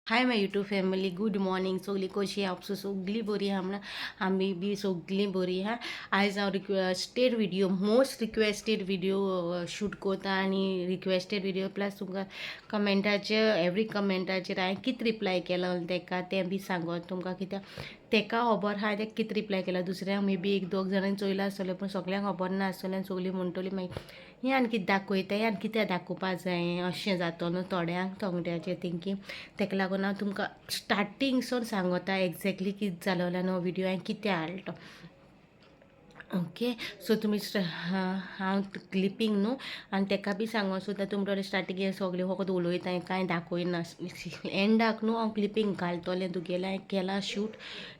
Hi my YouTube family, good morning. सगळीं कशी आहा? सगळीं बरी आहा म्हणून आमी बी सगळीं बरी आहा. आयज हांव requested video, most requested video shoot करता आनी रिक्वेस्टेड विडियो प्लस तुमकां कमेंटाचेर, एवरी कमेंटाचेर हांवें कितें रिप्लाय केलो तेका तें बी सांगत तुमकां. कित्याक तेका खबर आहा तेका कितें रिप्लाय केला. दुसऱ्यांक मे बी एक दोग जाणांनी चोयलां आसतलें, पूण सगल्यांक खबर ना आसतलें आनी सगळीं म्हणटलीं मागीर हें आनी कितें दाखयता, हें आनी कित्याक दाखोवपा जाय, अशें जातलो न्हू थोड्यांक थोंगड्याचें थिंकींग. तेका लागून हांव तुमकां स्टार्टींगसून सांगता एग्जॅक्टली कितें जालोलें आनी हो विडियो हांवें कित्याक हाडलो तो. ओके, सो तुमी हांव क्लिपींग न्हू आनी तेका बी सांगो सुद्दां तुमकां. स्टार्टींग हें सगळें फकत उलयता, कांय दाखयना. एंडाक न्हू हांव क्लिपींग घालतलें तुगेलें. हांवें केलां शूट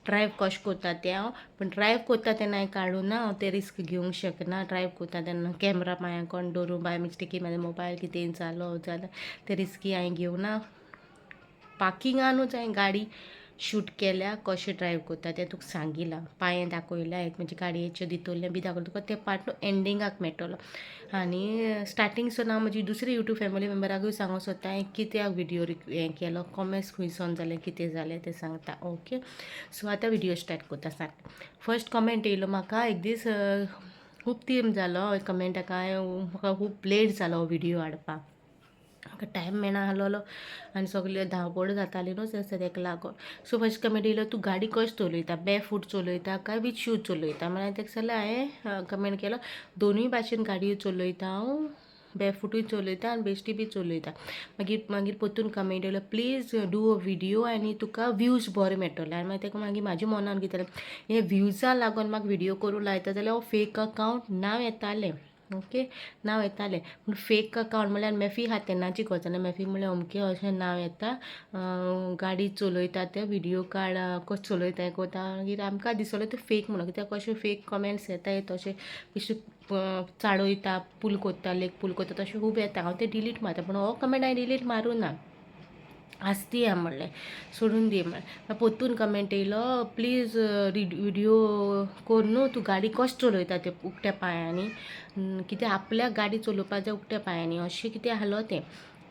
ड्रायव कशें करता तें हांव, पूण ड्रायव करता तेन्ना हांवें काडूं ना. हांव तें रिस्क घेवंक शकना. ड्रायव करता तेन्ना कॅमरा पांयां कोण दवरूं, बाय मिस्टेकी म्हाजो मोबायल कितें जालो जाल्यार तें रिस्की हांवें घेवना. पार्किंगानूच हांवें गाडी शूट केल्या. कशें ड्रायव करता तें तुका सांगिलां, पांयें दाखयलां, म्हणजे गाडयेचे भितरलें बी दाखयलां तुका. तें पार्ट न्हू एंडिंगाक मेळटलो. आनी स्टार्टींगसून हांव म्हजी दुसरी युट्यूब फॅमिली मेम्बराकूय सांगूंक सोदता, हांवें कित्याक विडियो हें केलो, कॉमेंट्स खंयसून जालें, कितें जालें तें सांगता. ओके, सो आतां विडियो स्टार्ट करता. सांग, फर्स्ट कमेंट येयलो म्हाका एक दीस, खूब तेंप जालो कमेंटाक. म्हाका खूब लेट जालो विडियो हाडपाक, म्हाका टायम मेळना आसलेलो आनी सगळे धांवपळ जाताली न्हू तेका लागून. सो फर्स्ट कमेंट येयलो, तूं गाडी कशी चलयता, बॅ फूट चलयता काय वीथ शूज चलयता? म्हळ्यार तेका जाल्यार हांवें कमेंट केलो, दोनूय भाशेन गाडी चलयता हांव, बॅ फुटूय चलयता आनी बेश्टी बी चलयता. मागीर मागीर परतून कमेंट येयलो, प्लीज do a video आनी तुका व्यूज बरे मेळटले. आनी मागीर तेका मागीर म्हाज्या मनान कितें जालें, हे व्यूजा लागून म्हाका विडियो करूंक लायता जाल्यार हो फेक अकावंट नांव येतालें. ओके, नांव येतालें, पूण फेक अकावंट म्हणल्यार मॅफी आहा तेन्नाची गजाल. मॅफी म्हणल्यार अमकें अशें नांव येता, गाडी चलयता ते विडियो काड, कशें चलयता, हें करता. मागीर आमकां दिसलें तें फेक म्हणून, कित्याक कशें फेक कमेंट्स येता, तशें बेश्टे चाळयता, पूल करता, लेग पूल करता, तशें खूब येता. हांव तें डिलीट मारता, पूण हो कमेंट हांवें डिलीट मारूं ना. आसती हा म्हणलें, सोडून दी म्हणलें. परतून कमेंट येयलो, प्लीज विडियो कर न्हू, तूं गाडी कशें चलयता ते उकट्या पांयांनी, कित्याक आपल्याक गाडी चलोवपा जाय उकट्या पांयांनी, अशें कितें आसलो तें.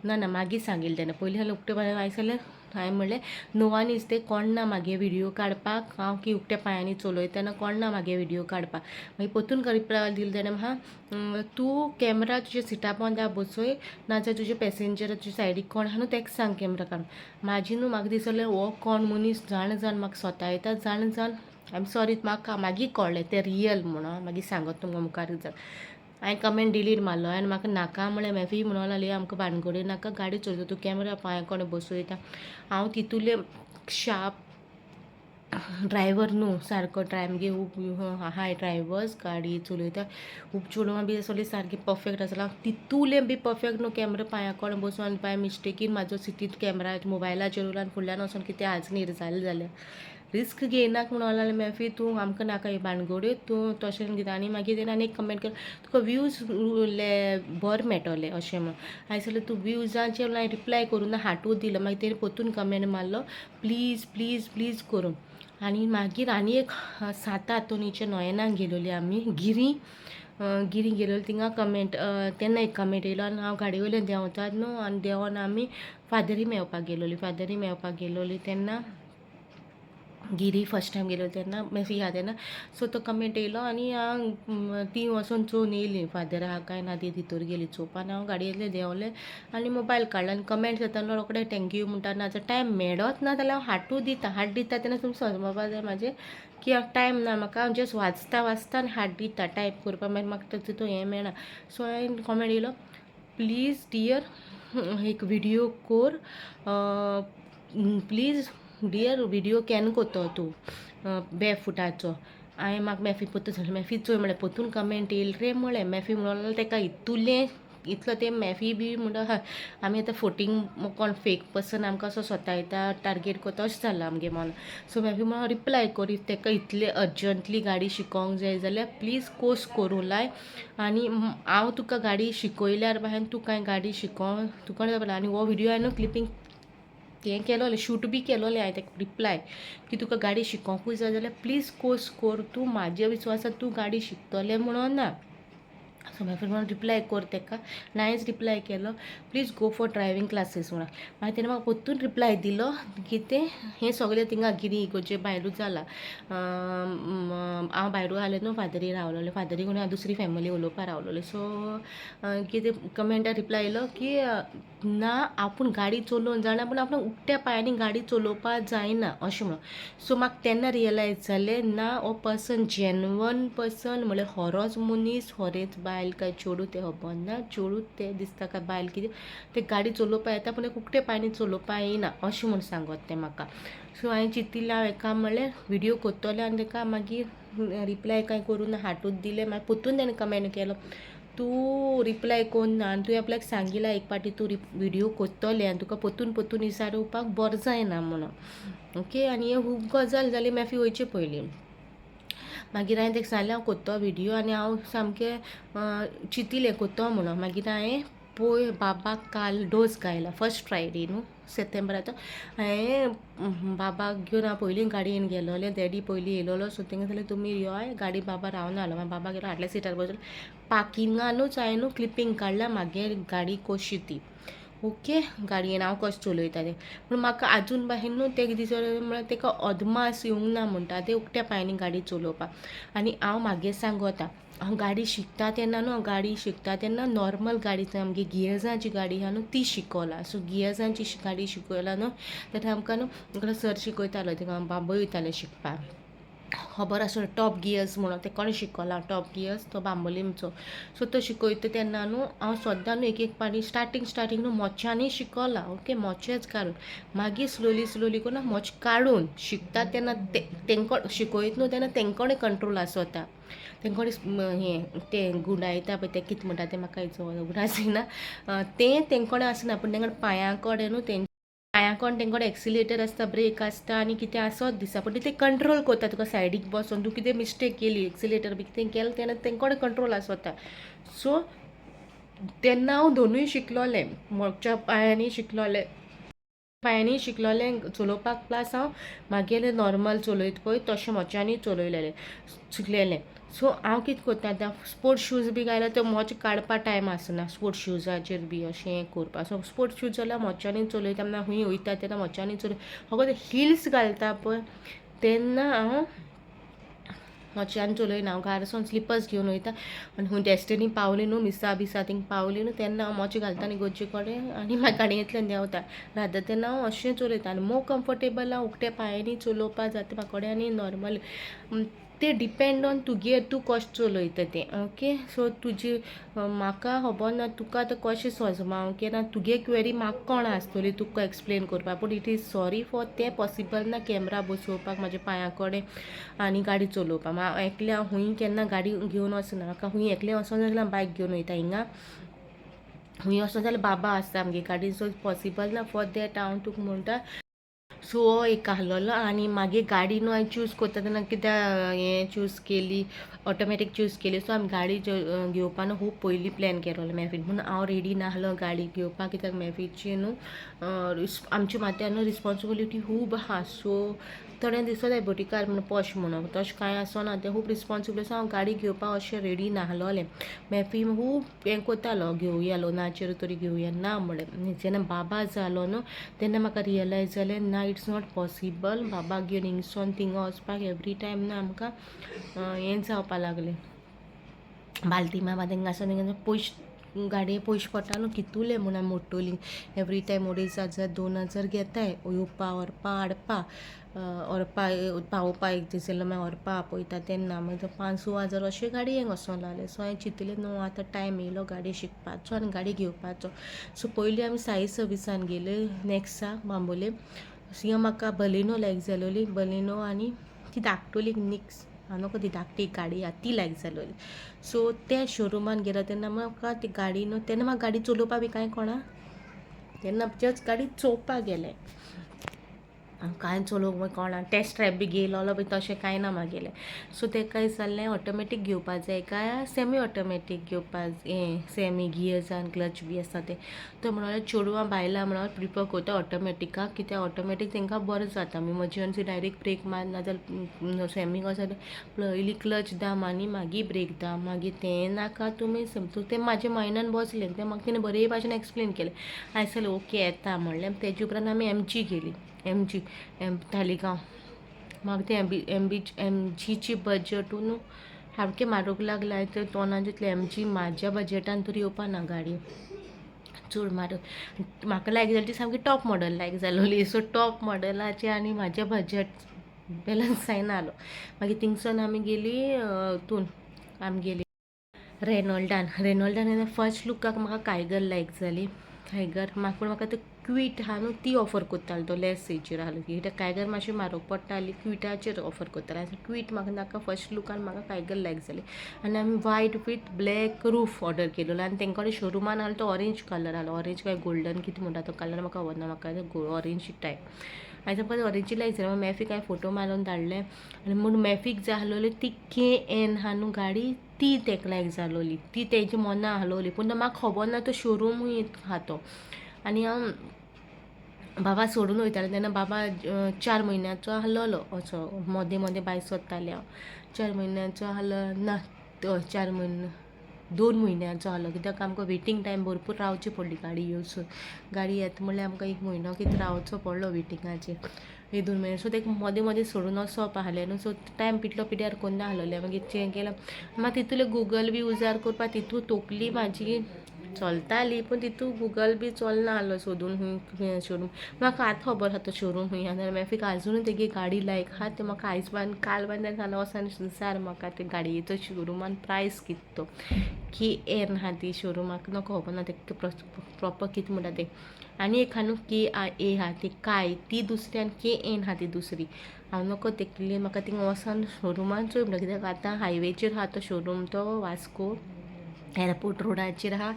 ना ना, मागीर सांगिल्लें तेन्ना, पयलीं जाल्यार उकट्या पांयांनी. हांवें सांगलें, हांवें म्हणलें, णवांनीच तें कोण ना मागे विडियो काडपाक. हांव की उकट्या पांयांनी चलयता तेन्ना कोण ना मागे विडियो काडपाक. मागीर परतून रिप्लाय दिलो तेणें म्हाका, तूं कॅमरा तुज्या सिटा पोंदा बसय, नाजाल्यार तुजे पॅसेंजर तुज्या सायडीक कोण आहा न्हू तेका सांग कॅमरा काडून. म्हाजी न्हू म्हाका दिसलें हो कोण मनीस जाण जाण म्हाका सोतायता जाण जाण. I am sorry, म्हाका मागीर कळ्ळें तें रियल म्हणून. मागीर सांगत तुमकां मुखार जाण. हांवें कमेंट डिलीट मारलो आनी म्हाका नाका म्हणलें. मॅफी म्हणूंक लागली, आमकां भानगडी नाका, गाडी चलयता तूं कॅमरा पांया कोण बसयता. हांव तितूले शार्प ड्रायवर न्हू सारको ड्राय. मागीर खूब आहाय ड्रायवर्स गाडी चलयता, खूब चेडवां बी सगळीं सारकी परफेक्ट आसता. हांव तितूलें बी परफेक्ट न्हू. कॅमरा पांया कोण बसून आनी बाय मिस्टेकीन म्हाजो सिटींत कॅमरा मोबायलाचेर उरलो आनी फुडल्यान वचोन कितें आजनेर जालें जाल्यार रिस्क घेयनाका म्हणून लागलें. मॅफी, तूं आमकां नाका ही भानगड्यो, तूं तशें कितें. आनी मागीर तेणें आनी एक कमेंट केलो, तुका व्यूज बरे मेळटले अशें म्हणून. हांवें सांगलें, तूं व्यूजाचेर हांवें रिप्लाय करूं ना, हाटू दिलो. मागीर तेणें परतून कमेंट मारलो, प्लीज प्लीज प्लीज करून. आनी मागीर आनी एक सात आंतोनीच्या नोयेनाक गेलोली आमी, गिरी गिरी गेलोली, थिंगा कमेंट, तेन्ना एक कमेंट येयलो. आनी हांव गाडये वयल्यान देंवतात न्हू, आनी देंवोन आमी फादरी मेळपाक गेलोली. फादरी मेळपाक गेलोली तेन्ना, गिरी फर्स्ट टायम गेलो तेन्ना, मेसी आहा तेन्ना. सो तो कमेंट येयलो आनी हांव ती वचोन चोवन येयली, फादर आहा काय ना ती भितर गेली चोवपा. आनी हांव गाडयेंतल्यान देंवलें आनी मोबायल काडलो आनी कमेंट्स येता रोखडे thank you म्हणटा. नाजाल्यार टायम मेळत ना जाल्यार हांव हाटू दिता. हाट दिता तेन्ना तुमी समजपा जाय म्हाजें की हांव टायम ना म्हाका, हांव जस्ट वाचता वाचता आनी हाट दिता टायप करपा, मागीर म्हाका तितून हें मेळना. सो हांवें कमेंट येयलो, प्लीज डियर एक विडियो कोर, प्लीज डियर विडियो केन्ना कोत्तो तूं बे फुटाचो? हांवें म्हाका मॅफी परतून सांगलें, मॅफी चोय म्हणलें, परतून कमेंट येयल रे म्हणलें. मॅफी म्हणून लागलो तेका इतुलें इतलो तें मॅफी बी म्हणटा आमी आतां फोटींग, कोण फेक पर्सन आमकां असो सोतायता, टार्गेट करता अशें जालां आमगे मनान. सो मॅफी म्हणून रिप्लाय कर, if तेका इतले अर्जंटली गाडी शिकोंक जाय जाल्यार प्लीज कोर्स करूं लाय आनी हांव तुका गाडी शिकयल्यार बाहेर तूं कांय गाडी शिकों तुका जाय. आनी हो विडियो हांवें न्हू क्लिपींग हें केलोलें, शूट बी केलोलें हांवें तेका रिप्लाय की तुका गाडी शिकोंकूय जाय जाल्यार प्लीज कोर्स कोर तूं, म्हाज्या विस्वासान तूं गाडी शिकतलें म्हणून ना. सो मागीर म्हणून रिप्लाय कर तेका. नायच रिप्लाय केलो. "Please go for driving classes" म्हणून. मागीर तेणें म्हाका परतून रिप्लाय दिलो कितें, हें सगळें थिंगा गिरी इगोर्जे भायरूच जालां. हांव भायरू आसलें न्हू, फादरी रावलोलें, फादरी कोण दुसरी फॅमिली उलोवपा रावलोले. सो कितें कमेंटार रिप्लाय येयलो की ना, आपूण गाडी चलोवन जाणा, पूण आपणाक उकत्या पांयांनी गाडी चलोवपा जायना अशें म्हणून. सो म्हाका तेन्ना रियलायज जालें, ना, हो पर्सन जेन्युअन पर्सन, म्हणल्यार खरोच मनीस, खरेंच बायल काय चेडूं तें खबर ना. चेडूं तें दिसता काय बायल कितें तें, गाडी चलोवपा येता, पूण उकत्या पांयांनी चलोवपा येना अशें म्हूण सांगत तें म्हाका. सो हांवें चिंतिल्लें, हांव हेका म्हणलें विडियो करतलें आनी तेका मागीर रिप्लाय कांय करूं ना, हार्टूच दिलें. मागीर परतून तेणें कमेंट केलो, तूं रिप्लाय कोन्ना आनी तुवें आपल्याक सांगिलां एक पाटी तूं विडियो करतलें आनी तुका परतून परतून विचारुपाक बरें जायना म्हणून. ओके, आनी हे खूब गजाल जाली मॅफी वयचे पयलीं. मागीर हांवें ताका सांगलें, हांव कोत्तो विडियो आनी हांव सामकें चिंतिलें कोत्तो म्हणून. मागीर हांवें पळय बाबाक काल डोस घायला, फर्स्ट फ्रायडे न्हू सेप्टेंबराचो. हांवें बाबाक घेवन हांव पयलीं गाडयेन गेलोलें. डॅडी पयलीं येयलोलो. सो तांकां सांगलें, तुमी योय गाडी, बाबा रावना जालो. मागीर बाबा गेलो, फाटल्या सिटार बसलो. पार्किंगानूच हांवें न्हू क्लिपींग काडला मागीर गाडी कशी ती. ओके, गाडयेन हांव कशें चलयता तें. पूण म्हाका आजून भाशेन न्हू ते दिसा म्हळ्यार ताका अदमास येवंक ना म्हणटा ते उकत्या पांयांनी गाडी चलोवपाक. आनी हांव मागीर सांगता, हांव गाडी शिकता तेन्ना न्हू, हांव गाडी शिकता तेन्ना नॉर्मल गाडी, आमगे गियर्सांची गाडी आहा न्हू, ती शिकोला. सो गियर्सांची गाडी शिकयला न्हू, तेन्ना आमकां न्हू सर शिकयतालो, थिंगा बांबोळे वयताले शिकपाक. खबर आसा, टॉप गियर्स म्हणून ते कोणें शिकयला, टॉप गियर्स तो बांबोलीमचो. सो तो शिकयता तेन्ना न्हू हांव सद्दां न्हू एक एक पाटी स्टार्टींग स्टार्टींग न्हू मोच्यांनी शिकोला. ओके, मोचेच घालून, मागीर स्लोली स्लोली करून मोच काडून शिकता तेन्ना तेंको शिकयत न्हू तेन्ना तेंकोडे कंट्रोल आसता, तेंकोडे हें तें गुंडायता पळय, तें कितें म्हणटा तें म्हाका उगडास येना. तें तेंकोडे आसना, पूण तेंकोडे पांयां कडेन न्हू, तें पांयां कडेन तेंकोडे एक्सिलेटर आसता, ब्रेक आसता आनी कितें आसत दिसता, पूण ते कंट्रोल करता तुका. सायडीक बसोन तूं कितें मिस्टेक केली, एक्सिलेटर बी कितें केलें तेन्ना तेंकोडे कंट्रोल आसता. सो तेन्ना हांव दोनूय शिकलोलें, मोगच्या पांयांनी शिकलोलें, पांयांनी शिकलोलें चलोवपाक, प्लस हांव मागीर नॉर्मल चलयता पळय तशें मोच्यांनी चलयलेलें शिकलेलें. सो हांव कितें करता आतां, स्पोर्ट्स शूज बी घायल्यार ते मोच काडपा टायम आसना स्पोर्ट्स शुजाचेर बी अशें करपा. सो स्पोर्ट्स शूज जाल्यार मोच्यांनी चलयता. तेन्ना खंय वयता तेन्ना मोच्यांनी चलय, फकत हिल्स घालता पळय तेन्ना हांव मोच्यान चलयना. हांव घारसून स्लिपर्स घेवन वयता आनी खंय डेस्टिनी पावली न्हू, मिसा बिसा थिंग पावली न्हू, तेन्ना हांव मोचे घालता आनी इगर्जे कडेन आनी मागीर गाडयेंतल्यान देंवता. रादर तेन्ना हांव अशें चलयता आनी मोर कम्फर्टेबल हांव उकत्या पांयांनी चलोवपा जाता म्हाका कडेन. आनी नॉर्मल ते डिपेंड ऑन तुगेर, तूं कशें चलयता तें. ओके, सो तुजी म्हाका खबर ना तुका आतां कशें सोजमा. ओके, ना तुगे क्वेरी म्हाका कोण आसतली तुका एक्सप्लेन करपाक. पूण it is sorry for तें पॉसिबल ना कॅमरा बसोवपाक म्हाज्या पांयां कडेन आनी गाडी चलोवपाक. हांव एकलें, हांव खंय केन्ना गाडी घेवन वचना. म्हाका खंय एकलें वचोंक जाय जाल्यार बायक घेवन वयता. हिंगा खंय वचों जाल्यार बाबा आसता आमगे गाडी. सो पॉसिबल ना फॉर that हांव तुका म्हणटा. सो हो एक आहलोलो. आनी मागीर गाडी न्हू हांवें चूज करता तेन्ना कित्याक हें चूज केली, ऑटोमॅटीक चूज केली. सो आमी गाडी घेवपा न्हू खूब पयलीं प्लॅन केलोलो मॅफीन, पूण हांव रेडी नासलो गाडी घेवपाक, कित्याक मॅफीची न्हू आमच्या माथ्यार न्हू रिस्पोन्सिबिलिटी खूब आहा. सो थोड्यांक दिसता बोटीकार म्हणून पॉश म्हणून, तशें कांय आसना तें, खूब रिस्पोन्सिबिलिटी. हांव गाडी घेवपाक अशें रेडी नासलोलें. मॅफी खूब हें करतालो, घेवया, लोनाचेर तरी घेवया. ना म्हणलें. जेन्ना बाबा जालो न्हू तेन्ना म्हाका रियलायज जालें, ना, it's not possible बाबाक घेवन हिंगसोन थिंगा वचपाक एवरी टायम. न्हू आमकां हें जावपा लागलें, बाल्टिमा थिंगासून हिंगा पयशे, गाडये पयशे पडटा न्हू, कितुले म्हूण आमी मोडटली. एवरी टायम 2500, 2000 घेताय, येवपा, व्हरपा, हाडपा, व्हरपा, पावोवपा. एक दीस जाल्यार मागीर व्हरपा आपयता तेन्ना मागीर 5-6 हजार अशें गाडयेक वचोंक लागलें. सो हांवें चिंतलें, न्हू, आतां टायम येयलो गाडी शिकपाचो आनी गाडी घेवपाचो. सो पयलीं आमी साई सर्विसान गेले नेक्सा बांबोले. थिंगा म्हाका बलेनो लायक जालोली, बलेनो आनी ती धाकटुली निक्स न्हू, ती धाकटी गाडी आहा ती लायक जालोली. सो त्या शोरुमान गेलो तेन्ना म्हाका ती गाडी न्हू, तेन्ना म्हाका गाडी चलोवपा बी कांय कोणा, तेन्ना जस्ट गाडी चोवपाक गेलें. कांय चलोवंक कोणा टॅस्ट ड्रायव बी घेयलोलो बी तशें कांय ना मागेलें. सो तेका विचारलें ऑटोमॅटीक घेवपा जाय काय सेमी ऑटोमॅटीक घेवपा, हें सेमी गियर्सान क्लच बी आसता तें. तो म्हणलो चेडवां बायलां म्हणून प्रिफर करता ऑटोमॅटिकाक, कित्याक ऑटोमॅटीक तांकां बरें जाता, इमर्जन्सी डायरेक्ट ब्रेक मार, नाजाल्यार सेमी कशें जाता, पयलीं क्लच दाम आनी मागीर ब्रेक दाम, मागीर तें नाका तुमी. तें म्हाज्या मायंडान बसलें तें. म्हाका तेणें बरे भाशेन एक्सप्लेन केलें. हांवें सांगलें ओके येता म्हणलें. तेजे उपरांत आमी एमजी गेली, एमजी एम तालिगांव. म्हाका तें एम बी एम बी एमजीची बजटू न्हू सामकें मारूंक लागलें. तर तोंडान चिंतलें एमजी म्हाज्या बजटान तर येवपा ना गाडी, चड म्हारग. म्हाका लायक जाली ती सामकी टॉप मॉडल लायक जालोली. सो टॉप मॉडलाचें आनी म्हाजें बजट बॅलन्स जायना जालो. मागीर थिंगसून आमी गेली हितून, आमी गेली रेनोल्डान. रेनोल्डान फर्स्ट लुकाक म्हाका कायगर लायक जाली, कायगर म्हाका. पूण म्हाका तो क्विट आहा न्हू ती ऑफर करतालो, तो लेस हेचेर आहलो. कित्याक कायगर मातशी म्हारग पडटाली, क्विटाचेर ऑफर करताले. क्विट म्हाका नाका, फर्स्ट लुकान म्हाका कायगर लायक जाली. आनी आमी white with black roof order केलेलो आनी तेंचे कडेन शोरुमान आहलो तो ऑरेंज कलर आहलो, ऑरेंज काय गोल्डन कितें म्हणटा तो कलर म्हाका खबर ना, म्हाका ऑरेंज टायप. आनी म्हाका ऑरेंजी लायक जाली. मॅफीक हांवें फोटो मारून धाडले आनी म्हूण मॅफीक जाय आहलोली ती के एन आहा न्हू गाडी, ती तेका लायक जालोली, ती तेजे मना आहलोली. पूण म्हाका खबर ना तो शोरूम आहा तो. आनी हांव बाबा सोडून वयतालें तेन्ना बाबा 4 म्हयन्याचो आहलोलो, असो मदें मदें भायर सरतालें हांव. 4 म्हयन्याचो आहलो ना, 4 म्हयने, 2 म्हयन्याचो आहलो, कित्याक आमकां वेटींग टायम भरपूर रावची पडली गाडी येवसर. गाडी येता म्हणल्यार आमकां एक म्हयनो कितें रावचो पडलो वेटिंगाचेर, एक 2 म्हयने. सो तेका मदें मदें सोडून वचप आहलें न्हू, सो टायम पिटलो पिड्यार कोन्ना आहलोलें. मागीर चें केलें, मागीर तितूंतलें गुगल बी उजार करपा तितू तकली म्हाजी चलताली, पूण तितू गुगल बी चलना आहलो सोदून खंय शोरूम. म्हाका आतां खबर आहा तो शोरूम खंय आहा. नाल्यार मॅफीक आजुनूय तेगे गाडी लायक आहा तें. म्हाका आयज बान काल बांदार जालो वोसोन विचार म्हाका ते गाडयेचो शोरुमान प्रायस कित तो. के एन आहा ती शोरुमाक, नको खबर ना तें प्रोपर कितें म्हणटा तें. आनी एक आहा न्हू के I ए आहा ती काय ती दुसरी आनी के एन आहा ती दुसरी. हांव नको तेकली, म्हाका थिंगा वोसोन शोरुमान चोय म्हणटा, कित्याक आतां हायवेचेर आहा तो शोरूम, तो वास्को एअरपोर्ट रोडाचेर आहा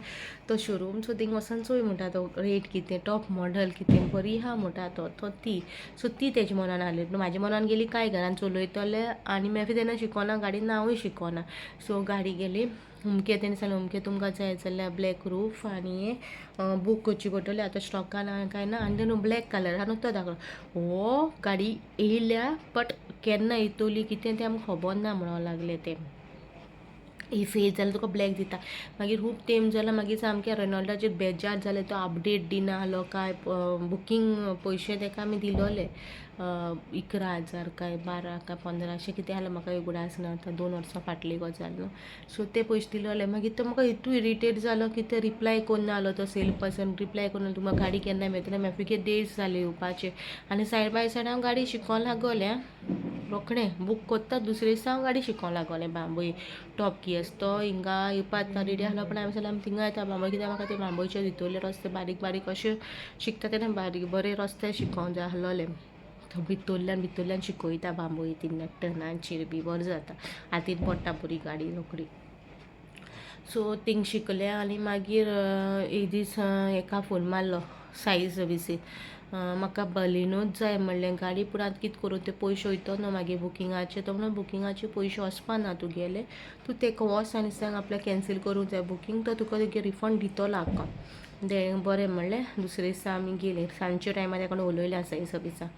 तो शोरूम. सो थिंगा वचोन चोय म्हणटा तो रेट कितें, टॉप मॉडल कितें, बरी आहा म्हणटा तो तो ती. सो ती तेजे मनान आहली, पूण म्हाज्या मनान गेली काय घरान चलयतले आनी मागीर तेन्ना शिकोना गाडी, ना हांवूय शिकोना. सो गाडी गेली अमके, तेणी सांगलें अमके तुमकां जाय जाल्यार ब्लॅक रूफ आनी बूक करची पडटली, आतां स्टॉकान काय ना. आनी तेणू ब्लॅक कलर आहा न्हू तो दाखयलो. हो गाडी येयल्या बट केन्ना येतली कितें तें आमकां खबर ना म्हणूंक लागले ते. If येयत जाल्यार तुका ब्लॅक दिता. मागीर खूब तेंप जालो, मागीर सामकें रेनोल्डाचेर बेजार जालें. तो अपडेट दिना आहलो काय बुकींग पयशे तेका आमी दिलोले, 11,000 काय 12 काय 15 अशें कितें आहलें, म्हाका उगडास ना आतां, 2 वर्सां फाटली गजाल न्हू. सो ते पयशे दिलोले. मागीर तो म्हाका इतू इरिटेट जालो की ते रिप्लाय कोन्ना आहलो, तो सेल पर्सन रिप्लाय कोन्ना, तुमकां गाडी केन्ना मेळटली. मागीर डेट्स जाले येवपाचे आनी सायड बाय सायड हांव गाडी शिकोंक लागोलें आं. रोखडें बूक कोत्ता दुसरे दिसा हांव गाडी शिकोंक लागोलें बांबोळे टॉप गियर्स. तो हिंगा येवपाक रेडी आहलो, पूण हांवें सांगलें आमी थिंगा येता बांबोळे, कित्याक म्हाका ते बांबोळचे भितरले रस्ते बारीक बारीक अशे शिकता तेन्ना बारीक बरे रस्ते शिकोंक जाय आहलोले. भितरल्यान भितरल्यान शिकयता बांबोळी थिंगा टर्नाचेर बी बरें जाता, हातीन पडटा बरी गाडी रोखडी. सो थिंग शिकलें आनी मागीर एक दीस हेका फोन मारलो साई सर्विसीक, म्हाका बलिनोच जाय म्हणलें गाडी, पूण आतां कितें करूं, ते पयशे वयतो न्हू मागीर बुकिंगाचे. तो म्हणलो बुकिंगाचे पयशे वचपा ना तुगेले, तूं तेका वच आनी सांग आपल्याक कॅन्सील करूंक जाय बुकींग, तो तुका तेगे रिफंड दितलो आक्को. तें बरें म्हणलें. दुसरे दिसा आमी गेलीं सांजच्या टायमार, तेका उलयलें साई सर्विसा.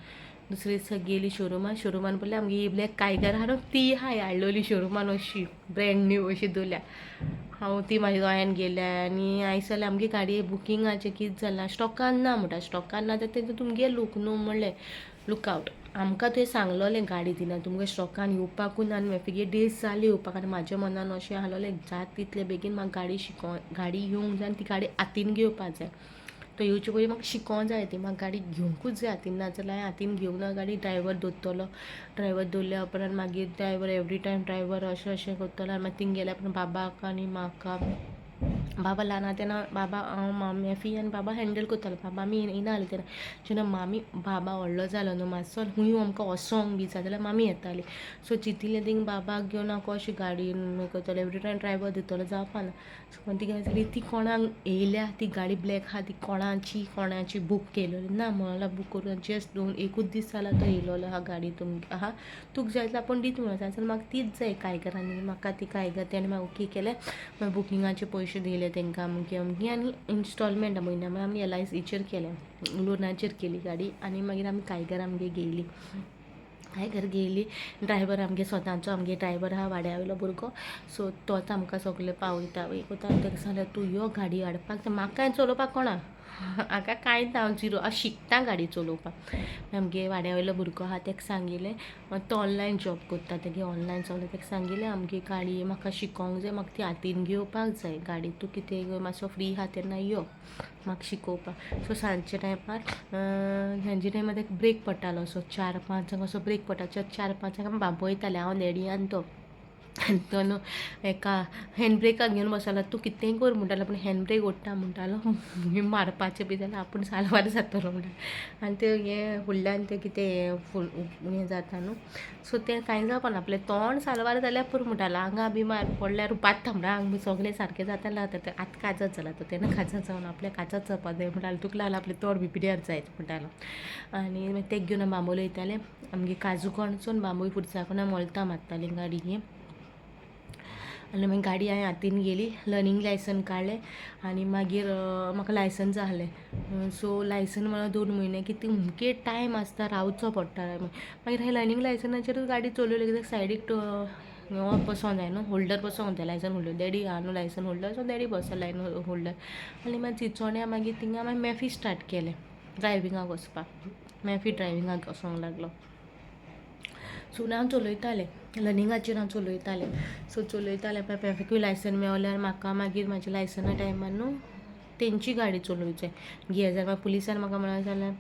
दुसरे दिसा गेली शोरुमान. शोरुमान पळयल्यार आमगे ही ब्लॅक कायगर आहा न्हू ती आहा हाडलोली शोरुमान, अशी ब्रँड न्यू अशी दवरल्या. हांव ती म्हाज्या गोंयान गेल्या आनी हांवें सांगलें आमगे गाडये बुकिंगाचें कितें जालां, स्टॉकान ना म्हणटा. स्टॉकान ना जाल्यार तें तुमगे लूक न्हू म्हणलें, लुकआवट. आमकां तुवें सांगलोलें गाडी दिना, तुमकां स्टॉकान येवपाकूच ना आनी मागीर डेज जाले येवपाक. आनी म्हाज्या मनान अशें आहलोलें जाता तितले बेगीन म्हाका गाडी शिको, गाडी येवंक जाय आनी ती गाडी हातीन घेवपा जाय. तो येवचे पयलीं म्हाका शिकोंक जाय ती, म्हाका गाडी घेवंकूच जाय हातीन, नाजाल्यार हांवें हातीन घेवंक ना गाडी, ड्रायवर दवरतलो. ड्रायवर दवरल्या उपरांत मागीर ड्रायवर एवरी टायम ड्रायवर अशें अशें करतलो. आनी मागीर थिंग गेल्या उपरांत बाबाक आनी म्हाका बाबा ल्हान आहा तेन्ना बाबा, हांव, मामी आनी बाबा हँडल करतालो. बाबा आमी येयना आसली तेन्ना. जेन्ना मामी, बाबा व्हडलो जालो न्हू मातसो, खूंय आमकां वचोंक बी जाय जाल्यार मामी येताली. सो चिंतिल्लें थिंग बाबाक घेवन हांव कशें गाडी करतलें, एवरी टायम ड्रायवर दितलो जावपा ना. सो ती जाली, ती कोणाक येयल्या, ती गाडी ब्लॅक आहा, ती कोणाची कोणाची बूक केलेली ना म्हणला, बूक करून जस्ट दोन एकूच दीस जाला तो येयलेलो आहा. गाडी तुमकां आहा, तुका जाय जाल्यार आपूण दिता म्हणून जाल्यार म्हाका तीच जाय कायगर. आनी म्हाका ती कायगर तेणें म्हाका ओके केलें. मागीर बुकिंगाचे पयशे दिले तांकां अमके अमके आनी इन्स्टॉलमेंट म्हयन्या म्हळ्यार आमी एलआयसीचेर केलें, लोनाचेर केली गाडी. आनी मागीर आमी कायगर आमगे घेयली, कायगर घेयली. ड्रायवर आमगे स्वताचो, आमगे ड्रायवर आहा वाड्या वयलो भुरगो. सो तोच आमकां सगळें पावयता वयता. ताका सांगलें, तूं यो गाडी हाडपाक. म्हाका चलोवपाक कोणा हाका कांयच, हांव झिरो, हांव शिकता गाडी चलोवपाक. आमगे वाड्या वयलो भुरगो आहा, ताका सांगिल्लें. तो ऑनलायन जॉब करता, तेगे ऑनलायन सगळें. ताका सांगिल्लें, आमगे गाडी म्हाका शिकोंक जाय, म्हाका ती हातीन घेवपाक जाय गाडी, तूं कितें मातसो फ्री आहा तेन्ना यो म्हाका शिकोवपाक. सो सांजच्या टायमार, सांजच्या टायमार ताका ब्रेक पडटालो, असो 4-5 असो ब्रेक पडटा. 4-5 आमी बाबयताले, हांव, डॅडी आनी तो. आनी तो न्हू हेका हँड ब्रेकाक घेवन बसलो. तूं कितेंय कर म्हणटालो, पूण हँड ब्रेक ओडटा म्हणटालो, मारपाचें बी जाल्यार आपूण साल्वार जातलो म्हणटालो. आनी ते हें फुडल्यान तें कितें फूल हें जाता न्हू, सो तें कांय जावपाना, आपलें तोंड साल्वार जाल्यार पुरो म्हणटालो. आंगा बी मार पडल्यार पात्ता म्हणटा, आंग बी सगळें सारकें जातालें. आतां तें आतां काजत जाला तो, तेन्ना काजत जावन आपल्या काजत जावपा जाय म्हणटालो. तुका लागला आपलें तोंड बी पिड्यार जायत म्हणटालो. आनी मागीर तेक घेवन बांबोळे वयताले. आमगे काजू कणसून बांबोळे फुडचा कोणा मोलता मारताली गाडये. आनी मागीर गाडी हांवें हातीन गेली, लर्नींग लायसन काडलें आनी मागीर म्हाका लायसन्स जालें. सो लायसन म्हळ्यार 2 म्हयने कितें अमके टायम आसता, रावचो पडटा. मागीर हांवें लर्नींग लायसनाचेरूच गाडी चलयली, कित्याक सायडीक हो बसोंक जाय न्हू, होल्डर बसोंक जाय, लायसन होल्डर. डॅडी आहा न्हू लायसन होल्डर, सो डॅडी बसो लायन होल्डर. आनी मागीर चिंचोण्या, मागीर थिंगा मागीर मॅफी स्टार्ट केलें ड्रायविंगाक वचपाक. मॅफी ड्रायविंगाक वचोंक लागलो. सो हांव चलयतालें, लर्निंगाचेर हांव चलयतालें. सो चलयतालें, मॅफिकूय लायसन मेवल्यार म्हाका मागीर म्हाज्या लायसना टायमार न्हू तेंची गाडी चलोवचें घे जाल्यार मागीर पुलिसान म्हाका म्हणलें जाल्यार,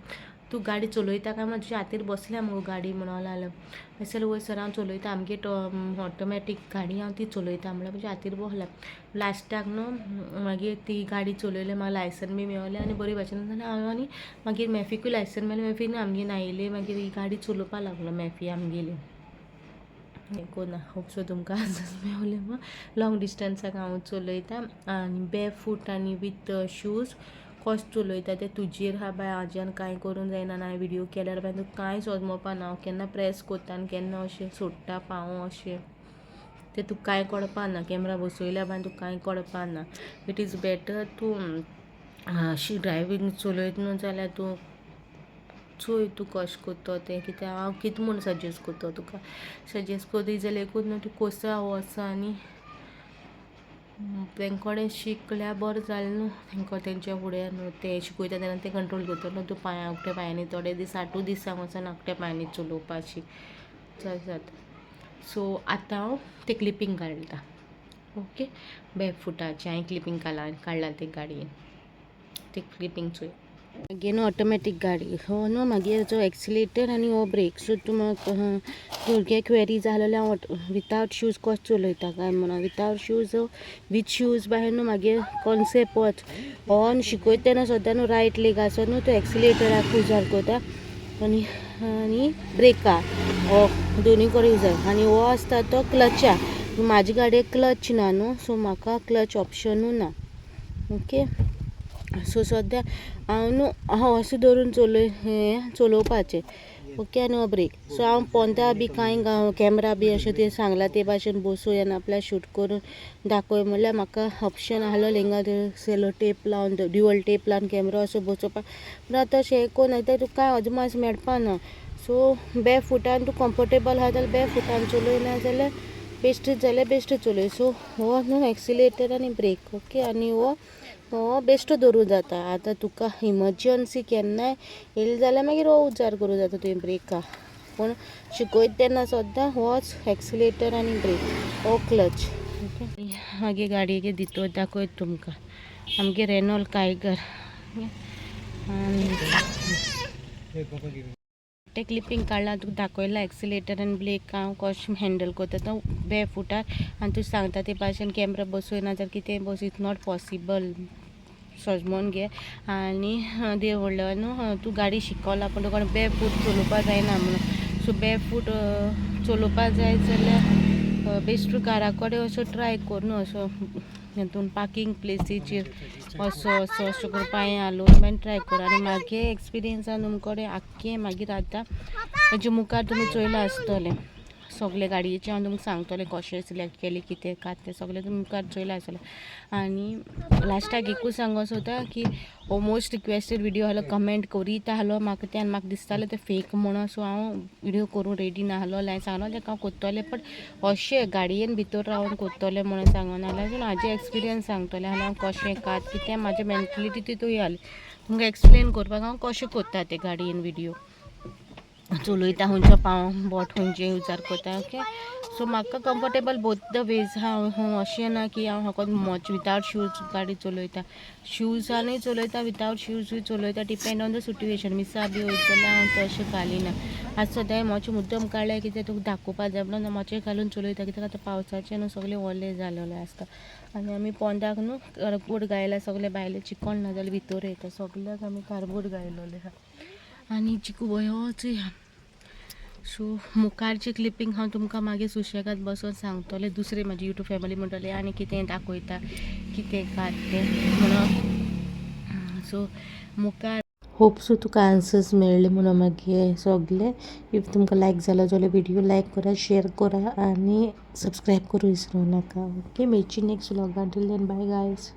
तूं गाडी चलयता काय म्हणून, तुज्या हातीर बसल्या मुगो गाडी म्हणून लागलो. जाल्यार वय सर, हांव चलयता, आमगे ऑटोमॅटीक गाडी हांव ती चलयता म्हणल्यार म्हज्या हातीर बसल्या. लास्टाक न्हू मागीर ती गाडी चलयली, म्हाका लायसन बी मेवलें आनी बरे भाशेन जालें हांव. आनी मागीर मॅफिकूय लायसन मेळ्ळें, मॅफीन आमगे आयली, मागीर ही गाडी चलोवपा लागलो मॅफी आमगेली. कोना होप सो तुमकां मेवलें. लॉंग डिस्टन्साक हांव चलयता आनी बॅर फूट आनी वीथ शूज कशें चलयता तें तुजेर आहा बाय. हाज्यान कांय करूंक जायना. हांवें विडियो केल्यार बाय तुका कांय समजपा ना, हांव केन्ना प्रेस करता आनी केन्ना अशें सोडटा पांव अशें, तें तुका कांय कळपा ना. कॅमरा बसयल्या बाय तुका कांय कळपा ना. It is better तूं अशी ड्रायवींग चलयता न्हू जाल्यार तूं चोय तूं कशें करता तें. कित्याक हांव कितें म्हूण सजेस्ट करता तुका, सजेस्ट करी जाल्यार एकूच न्हू, तूं कोर्सा वच आनी तेंक कडेन शिकल्यार बरें जालें न्हू. तेंकां तेंच्या फुडें न्हू ते शिकयता तेन्ना ते कंट्रोल करतलो न्हू. तूं पांयां उकत्या पांयांनी थोडे दीस, आठूय दिसांक वचोन उकत्या पांयांनी चलोवपाची जाता. सो आतां हांव तें क्लिपींग काडटा, ओके? बॅर फुटाचें हांवें क्लिपींग काडलां काडलां ते गाडयेन, तें क्लिपींग चोय. मागीर न्हू ऑटोमॅटीक गाडी हो न्हू, मागीर जो एक्सिलेटर आनी हो ब्रेक. सो तूं म्हाका भुरगे क्वेरी जालेले, हांव वितावट शूज कशें चलयता काय म्हणून. वितावट शूज, वीथ शूज बाहेर न्हू मागीर कॉन्सेप्ट वच ऑन शिकयता तेन्ना सद्दां न्हू रायट लेग आसा न्हू, तो एक्सिलेटराक उजार करता आनी आनी ब्रेकार, हो दोनूय कडेन यूज. आनी हो आसता तो क्लचा. म्हाजे गाडयेक क्लच ना न्हू, सो म्हाका क्लच ऑप्शनूय ना, ओके? सो सद्या हांव न्हू हांव अशें धरून चलय, हें चलोवपाचें, ओके? आनी हो ब्रेक. सो हांव पोंदा बी कांय कॅमरा बी अशें तें सांगलां ते भाशेन बसोय आनी आपल्याक शूट करून दाखय म्हणल्यार म्हाका ऑप्शन आहलो हिंगा सेलो टेप लावन, ड्युअल टेप लावन कॅमरा असो बसोवपाक. पूण आतां अशें कोन्न तुका कांय अदमास मेळपा ना. सो बॅर फुटान तूं कम्फर्टेबल आहा जाल्यार बॅर फुटान चलय, ना जाल्यार बेश्टेच जाल्यार बेश्टेच चलय. सो हो न्हू एक्सिलेटर आनी ब्रेक, ओके? आनी हो हो बेश्टो दवरूं जाता. आतां तुका इमर्जन्सी केन्नाय येयली जाल्यार मागीर हो उजार करूं जाता तुवें ब्रेका. पूण शिकयता तेन्ना सद्दां होच एक्सिलेटर आनी ब्रेक, हो क्लच, ओके? मागीर गाडयेचे भितर दाखयता तुमकां, आमगे रेनॉल्ट कायगर. आनी तें क्लिपींग काडलां, तुका दाखयलां एक्सिलेटर आनी ब्रेक हांव कशें हँडल करता तो बे फुटार. आनी तूं सांगता ते भाशेन कॅमरा बसय ना जाल्यार कितें बस, it's not possible. सजमोन घे आनी देव व्हडलो न्हू, तूं गाडी शिकोला पूण तुका बे फूट चलोवपा जायना म्हणून. सो बे फूट चलोवपा जाय जाल्यार बेश्टो घरा कडेन असो ट्राय कर न्हू, असो हितून पार्कींग प्लेसीचेर असो असो अशें करून पांय हालोवन मागीर ट्राय कर. आनी मागीर एक्सपिरियन्सान तुमकडे आख्खें मागीर आतां हेजे मुखार तुमी चोयलां आसतलें सगळे गाडयेचें. हांव तुमकां सांगतलें कशें सिलेक्ट केलें, कितें कात तें सगळें तुमी मुखार चोयलां आसतलें. आनी लास्टाक एकूच सांगो सोदता की हो मोस्ट रिक्वेस्टेड विडियो आहलो, कमेंट करीत आहलो म्हाका तें, आनी म्हाका दिसतालें तें फेक म्हणून. सो हांव विडियो करूंक रेडी नाहलो. हांवें सांगलो तेका हांव कोत्तोलें, बट अशें गाडयेन भितर रावन कोत्तोलें म्हणून सांगून नासलें. म्हाजें एक्सपिरियन्स सांगतलें आनी हांव कशें कात कितें म्हाजें मेंटलिटी तितून आसली तुमकां एक्सप्लेन करपाक हांव कशें कोत्ता ते गाडयेन विडियो चलयता, खंयचो पांव बोट खंयचे युजार करता. ओके, सो म्हाका कम्फर्टेबल बोथ the ways. हांव अशें ना की हांव फकत मोच वितावट शूज गाडी चलयता. शुजानूय चलयता, वितावट शुजूय चलयता, डिपेंड ऑन the situation. मिसा बी वयता जाल्यार हांव तशें घालिना. आज सद्या मोचे मुद्दम काडले कित्याक तुका दाखोवपा जाय म्हणून मोचे घालून चलयता, कित्याक आतां पावसाचें न्हू सगळें ओलें जालेलें आसता. आनी आमी पोंदाक न्हू कार्बोर्ड घायला, सगळे भायले चिकन ना जाल्यार भितर येता. सगल्याक आमी कार्बोर्ड घायलोले आहा आनी चिकू बयोच आहा. सो मुखारची क्लिपींग हांव तुमकां मागीर सुशेगाद बसोन सांगतलें. दुसरे म्हाजी युट्यूब फॅमिली म्हणटले आनी कितें दाखयता, कितें कात तें म्हणून. सो मुखार होप सो तुका आन्सर्स मेळ्ळे म्हणून मागीर सगळे. If तुमकां लायक जालो जाल्यार विडियो लायक करा, शेअर करा आनी सबस्क्रायब करूं विसरूं नाका. ओके, मेळची next व्लॉगान. Till then, bye guys.